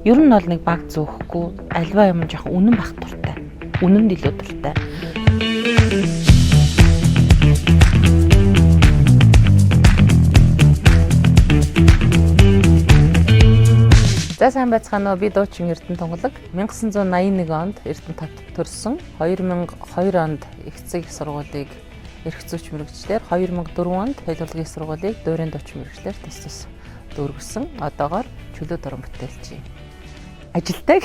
Ер нь бол нэг баг зөөхгүй, альва юм жоохон үнэн байх дуртай. Үнэнд илүү дуртай. За сайн байцгаана уу? Би дуучин Эрдэнэ Тунгалаг. 1981 онд Эрдэнэ төрсөн. 2002 онд их эцэг их сургуулийг эрх зүйч мэргэжлээр, 2004 онд хууль их сургуулийг дуурайн дуучин мэргэжлээр тус тус дүүргэсэн. Одоогоор чөлөө дуран бүтээлч юм. Ажилтай.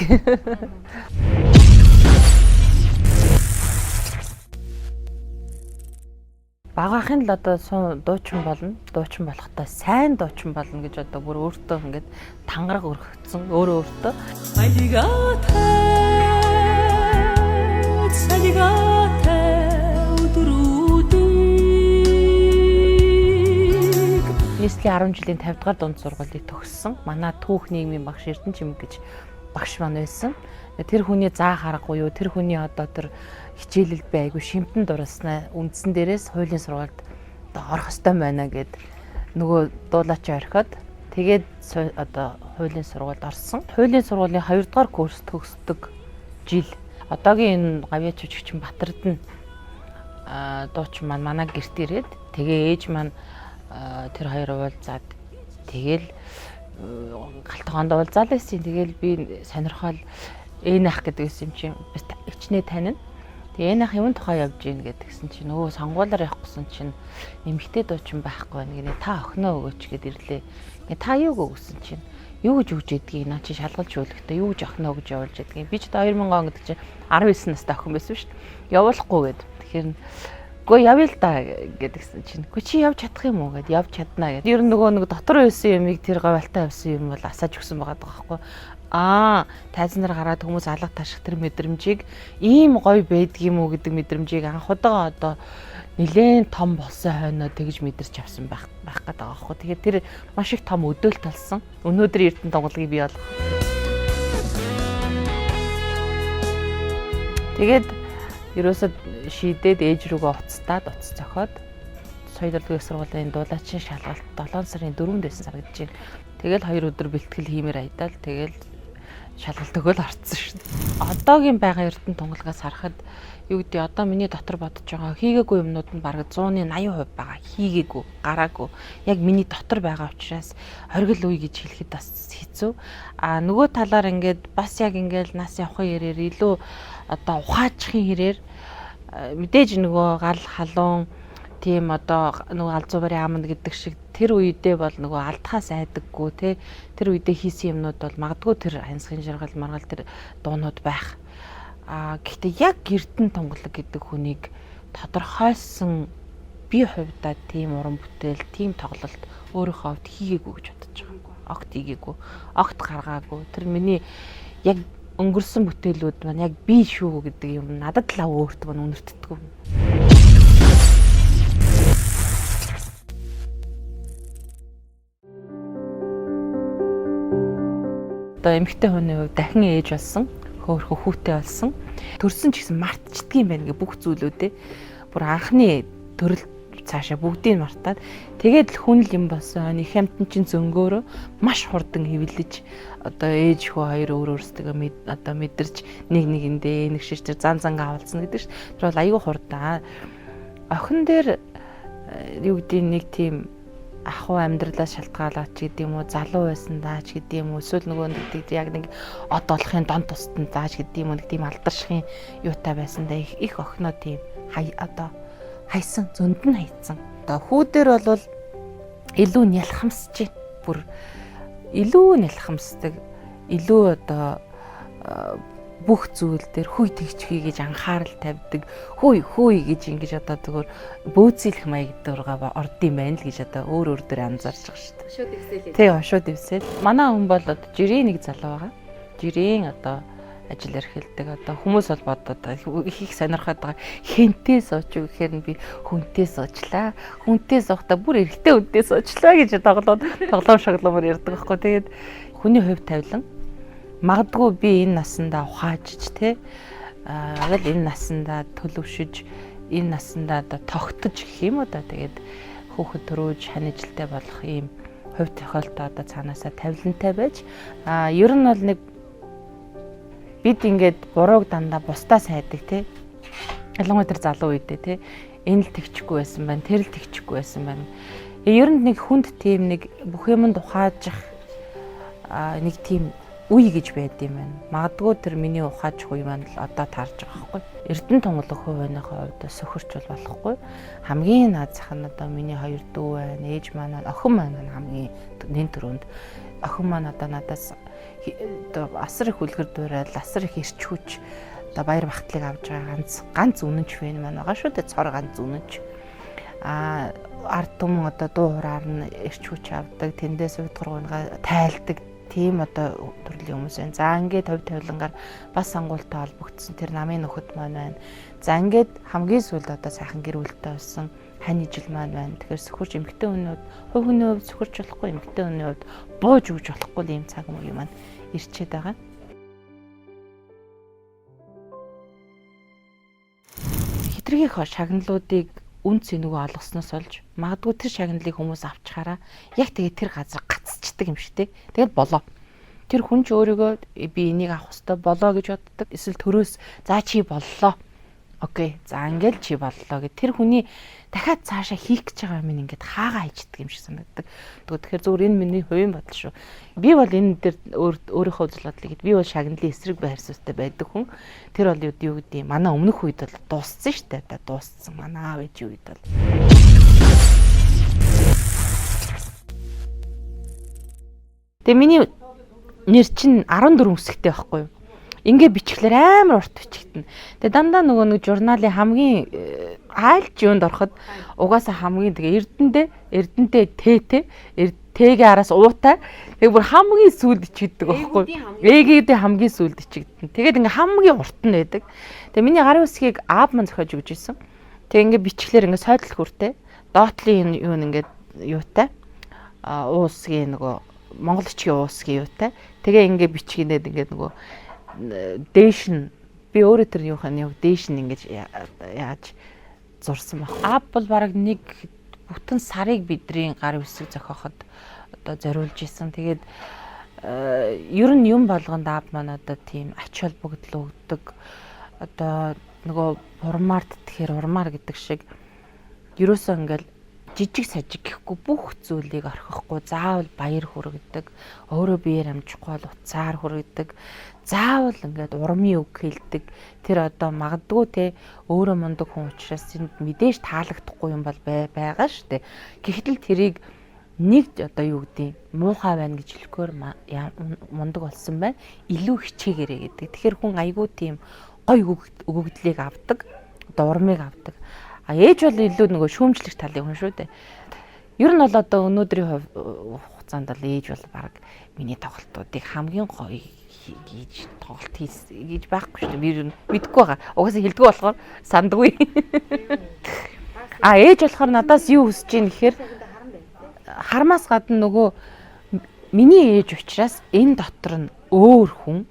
Багаахын л одоо дуучин болно. Дуучин болохдоо сайн дуучин болно гэж одоо бүр өөртөө ингээд тангараг өргөцсөн. Өөрөө өөртөө. Салигатай өдрүүдийг. Нийслэлийн 10 жилийн 50 дугаар дунд сургуулийг төгссөн. Манай түүх нийгмийн багш Эрдэнэ Чимэг гэж багш маань байсан. Тэр хүний заах аргагүй юу, тэр хүний одоо тэр хичээлэлд би айгүй шимтэн дурласнаа үндсэн дээрээс хуулийн сургуульд одоо орох ёстой байна гэд нөгөө дуулаач орхиод тэгээд одоо хуулийн сургуульд орсон. Хуулийн сургуулийн 2 дугаар курс төгсдөг жил одоогийн энэ гавьяа жүжигчин Батэрдэн дуучин маань манай гэрт ирээд тэгээ ээж маань тэр хоёр уулзаад тэгэл галтгоонд уулзаал байсан. Тэгэл би сонирхол энэ ах гэдэг юм чинь ичнээ танина. Тэгээ энэ ах юун тухай явж гин гэдгсэн чинь нөгөө сонгуулаар явах гэсэн чинь эмэгтэй дуучин байхгүй байна гинэ. Та охиноо өгөөч гэд ирлээ. Ингээ та юу өгсөн чинь юу гэж өгч идгийг наа чи шалгалж шүүлэхдээ юу гэж охиноо гэж явуулж идгийг. Би ч 2000 он гэдэг чинь 19 настай охин байсан шүү дээ. Явуулахгүй гэд. Тэгэхээр үгүй явъя л да гэдгсэн чинь. Үгүй чи явж чадах юм уу гэд явж чаднаа гэд. Ер нь нөгөө нэг дотор байсан юмыг тэр говьалтай явсан юм бол асааж өгсөн байгаа байхгүй. Аа, тайзан нар гараад хүмүүс алга таших тэр мэдрэмжийг ийм гоё байдгийм үү гэдэг мэдрэмжийг анх удаага одоо нилээн том болсон хойноо тэгж мэдэрч авсан байх гэдэг байгаа байхгүй. Тэгэхээр тэр маш их том өдөөлт болсон. Өнөөдөр Эрдэнэ Тунгалагийг бий болгох. Тэгээд ерөөсөө шийдээд ээж рүүгээ уцтаад уц зохиод соёл урлагийн сургуулийн дуулаачийн шалгалт 7 сарын 4-нд байсан санагдаж байна. Тэгэл 2 өдөр бэлтгэл хиймээр аядал тэгэл шалгалт өгөөл орцсон шүү дээ. Одоогийн байгаа Эрдэнэ Тунгалагаас харахад юу гэдэг одоо миний дотор бодож байгаа хийгээгүй юмнууд нь бараг 100-ны 80% байгаа. Хийгээгүй, гараагүй. Яг миний дотор байгаа учраас оргил үе гэж хэлэхэд бас хэцүү. А нөгөө талаар ингээд бас яг ингээд нас явахын хэрээр илүү одоо ухаачихын хэрээр мэдээж нөгөө гал халуун тийм одоо нөгөө алзуубарын аманд гэдэг шиг тэр үедээ бол нөгөө алдхаас айдаггүй те тэр үедээ хийсэн юмнууд бол магадгүй тэр хансхийн жаргал маргал тэр дуунууд байх. А гэхдээ яг Эрдэнэ Тунгалаг гэдэг хүнийг тодорхойлсон би хувьдаа тийм уран бүтээл, тийм тоглолт өөрийнхөө хувьд хийгээгүй гэж бодож байгаа. Огт хийгээгүй, огт гаргаагүй. Тэр миний яг өнгөрсөн бүтээлүүд маань яг би шүү гэдэг юм надад л өөртөө маань үнэртдэггүй. Одоо эмэгтэй хүний хувьд дахин ээж болсон, хөөхөн хүүтэй болсон. Төрсөн ч гэсэн мартчихдаг юм байна гэ бүх зүйлүүдээ. Бүр анхны төрөл цаашаа бүгдийг мартаад тэгээд л хүн л юм болсон. Их амтэн чинь зөнгөөрөө маш хурдан хэвлэж одоо ээж хүү хоёр өөр өөрсдөө одоо мэдэрч нэг нэгэндээ нэг шиг тэр зан зангаа авалцсан гэдэг чинь тэр бол аюу хурдан. Охин дээр юу гэдгийг нэг тийм ахуй амьдралаас шалтгаалаад ч гэдэг юм уу, залуу байсан даа ч гэдэг юм уу, эсвэл нөгөө нэг яг нэг од олохын дон тусдан зааж гэдэг юм уу, нэг тийм алдаршихын юутай байсан да их охиноо тийм хай одоо хайсан, зөнд нь хайцсан. Одоо хүүдэр бол илүү нялхамсж, бүр илүү нялхамсдаг, илүү одоо бүх зүйл дээр хүй тэгчихье гэж анхаарал тавьдаг. Хүй хүй гэж ингэж одоо зөвхөр бөөцөлөх маяг дургаа орд юм байна л гэж одоо өөр өөр дээр анзаарч байгаа шүү дээ. Шууд дэвсэл. Тий, шууд дэвсэл. Манай хүн бол одоо жирийн нэг залуу байгаа. Жирийн одоо ажил эрхэлдэг. Одоо хүмүүс бол бодоод их их сонирхоод байгаа. Хэнтэй сууч юу гэхээр нь би хүнтэй суучлаа. Хүнтэй суухтаа бүр эрэгтэй хүнтэй суучлаа гэж тоглоом шоглоомор ярьдаг байхгүй. Тэгээд хүний хувь тавилан магадгүй би энэ насандаа ухаажж те аа энэ насандаа төлөвшөж энэ насандаа одоо тогтож гэх юм уу да. Тэгээд хүүхэд төрөөж ханижилтай болох ийм хувь тохиолдол одоо цаанаасаа тавилантай байж ер нь бол нэг Бид ингээд бурууг дандаа бусдаа сайдаг те. Ялангуяа тэр залуу үедээ те. Энэ л тэгчихгүй байсан байна, тэр л тэгчихгүй байсан байна. Ер нь нэг хүнд тийм нэг бүх юмд ухаажих нэг тийм үе гэж байд юм байна. Магадгүй тэр миний ухаажих үе маань л одоо таарж байгаа байхгүй. Эрдэнэ тунгалаг хувийнхаа хувьд сөхөрч бол болохгүй. Хамгийн наад зах нь одоо миний хоёр дүү байна, ээж маань, охин маань хамгийн нэн төрөнд. Охин маань одоо надаас одоо асар их үлгэр дуурайл, асар их эрч хүч одоо баяр багтлыг авч байгаа ганц үнэнч фэн маань байгаа шүү дээ. Цор ганц үнэнч. Ард түмэн одоо дуу хураар нь эрч хүч авдаг, тэндээс уйдгар гунгаа тайлдаг тийм одоо төрлийн хүмүүс байна. За ингээд хувь тавилангаар бас сонгуультай холбогдсон тэр намын нөхөд маань байна. За ингээд хамгийн сүүлд одоо сайхан гэр бүлтэй болсон хань ижил маань байна. Тэгэхээр сөхөрч эмэгтэй хүний хувьд, хувь хүний хувьд сөхөрч болохгүй, эмэгтэй хүний хувьд бууж өгч болохгүй ийм цаг үе маань ирчээд байгаа. Хитрхи шагналуудыг үн цэнүгөө олгосноос олж магадгүй тэр шагналыг хүмүүс авчхаараа яг тэгээ тэр газар гацчдаг юм шиг те. Тэгэл болоо. Тэр хүн ч өөрийгөө би энийг авах хэвээр болоо гэж боддог. Эсвэл төрөөс за чи боллоо. Окей. За ингээл чи боллоо гэд тэр хүний дахиад цаашаа хийх гэж байгаа юм ингээд хаагаа хийждэг юм шиг санагддаг. Тэгэхээр зүгээр энэ миний хувийн бодол шүү. Би бол энэ дээр өөрийнхөө үзэл бодлыг би бол шагналын эсрэг байр суурьтай байдаг хүн. Тэр бол юу гэдэг юм манай өмнөх үед бол дууссан шүү дээ. Одоо дууссан. Манай аав ээжийн үед бол. Тэгээ миний нэр чинь 14 үсэгтэй байхгүй юу? Ингээ бичглэр амар урт бичигдэнэ. Тэгээ дандаа нөгөө нэг журналын хамгийн айлч юунд ороход угаасаа хамгийн тэгээ эрдэнтэй Т Т-гийн араас уутай. Тэгээ бүр хамгийн сүүлд бичигддэг байхгүй юу? Ээгээдээ хамгийн сүүлд бичигдэнэ. Тэгээд ингээ хамгийн урт нь байдаг. Тэгээ миний гарын үсгийг аав маань зохиож өгч ирсэн. Тэгээ ингээ бичглэр ингээ сойдол хүртэй. Доотлын юу ингээд юутай. Уусгийн нөгөө Монгол бичгийн уусгийн юутай. Тэгээ ингээ бичгинээд ингээ нөгөө дээш нь би өөрөө тэр юухын яг дээш нь ингэж яаж зурсан баг. Аав бол бараг нэг бүтэн сарыг бидний гар үсэг зохиоход одоо зориулж исэн. Тэгээд ер нь юм болгонд аав маань одоо тийм ач холбогдол өгдөг. Одоо нөгөө урмаар тэтгэхэр урмаар гэдэг шиг ерөөсөө ингээл жижиг сажиг гэхгүй бүх зүйлийг орхихгүй заавал баяр хүргэдэг, өөрөө биеэр амжихгүй бол уцаар хүргэдэг, заавал ингээд урмын үг хэлдэг. Тэр одоо магадгүй те өөрөө мундаг хүн учраас энд мэдээж таалагдахгүй юм бол байгаа шүү дээ. Гэхдээ л тэрийг нэг одоо юу гэдэг муухай байна гэж хэлэхээр мундаг болсон байна. Илүү хичээгээрэй гэдэг. Тэгэхээр хүн айгүй тийм гой өгөгдлийг авдаг, одоо урмыг авдаг. А ээж бол илүү нөгөө шүүмжлэх талын хүн шүү дээ. Ер нь бол одоо өнөөдрийн хугацаанд бол ээж бол баг миний тоглолтуудыг хамгийн гоё хийж тоглолт хийж байхгүй шүү дээ. Би ер нь мэдэхгүй байгаа. Угаасаа хэлдэггүй болохоор сандгүй. А ээж болохоор надаас юу хүсэж ийн гэхээр хармаас гадна нөгөө миний ээж учраас энэ дотор нь өөр хүн,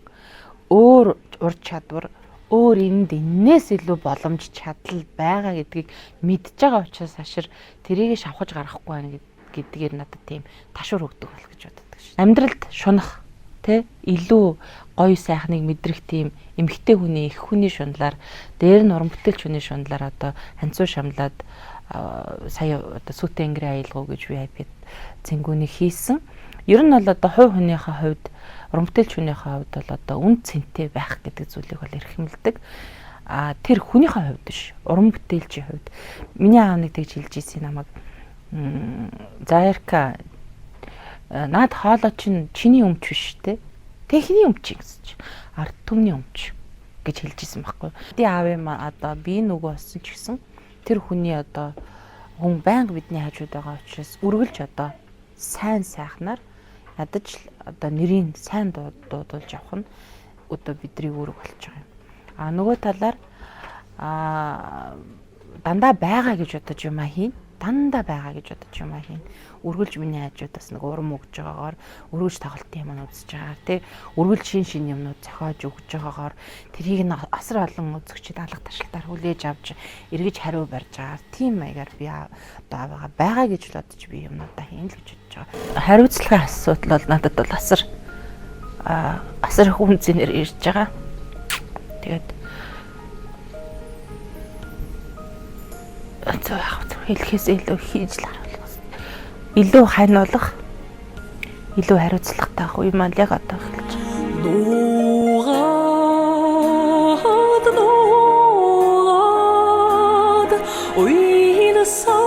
өөр ур чадвар, өөр энд энээс илүү боломж чадал байгаа гэдгийг мэдж байгаа учраас хашир тэрийг шавхаж гаргахгүй байна гэдгээр надад тийм ташуур өгдөг бол гэж боддог шээ. Амьдралд шунах тэ илүү гоё сайхныг мэдрэх тийм эмэгтэй хүний их хүний шунлаар дээр нь уран бүтээлч хүний шунлаар одоо ханцуу шамлаад сая одоо сүүтэн ангирын аялгау гэж VIP цэнгүүнийг хийсэн. Ер нь бол одоо хувь хүнийхээ хувьд уран бүтээлч хүнийхээ хувьд бол одоо үн цэнтэй байх гэдэг зүйлийг бол эрхэмлэдэг. А тэр хүнийхээ хувьд биш, уран бүтээлчийн хувьд. Миний аав нэг тэгж хэлж ирсэн намайг. Заарка наад хоолой чинь чиний өмч биш те. Тэг хиний өмч гэсэн чинь ард түмний өмч гэж хэлж ирсэн байхгүй. Би аавын одоо би нөгөө болсон ч гэсэн тэр хүний одоо хүн байнга бидний хажууд байгаа учраас үргэлж одоо сайн сайхнаар ядаж л одоо нэрийг сайн дуудуулж явах нь одоо бидний үүрэг болж байгаа юм. А нөгөө талаар дандаа байгаа гэж бодож юм хийн. Дандаа байгаа гэж бодож юм хийн. Үргэлж миний хажуудаас нэг урам өгж байгаагаар, үргэлж тоглолтын юм үзэж байгаагаар, тий, үргэлж шин шин юмнууд зохиож өгж байгаагаар тэрийг нь асар олон үзэгчид алга ташлалтаар хүлээж авч эргэж хариу барьж байгаагаар тийм маягаар би одоо байгаа гэж л бодож би юмнуудаа хийн л гэж бодож байгаа. Хариуцлагын асуудал бол надад бол асар их үнцэнээр ирж байгаа. Тэгээд зөв яг зөв хэлэхээс илүү хийж л харуулах. Илүү ханиулах, илүү хариуцлагатай байх үе маань яг одоо эхэлж байгаа. Нуугаад нуугаад уйлсан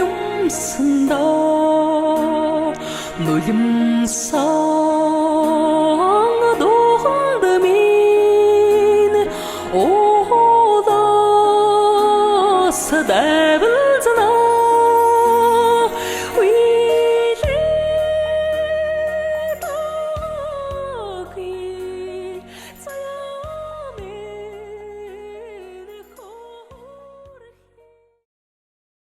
юмсанда нулимсан дунд минь уулаас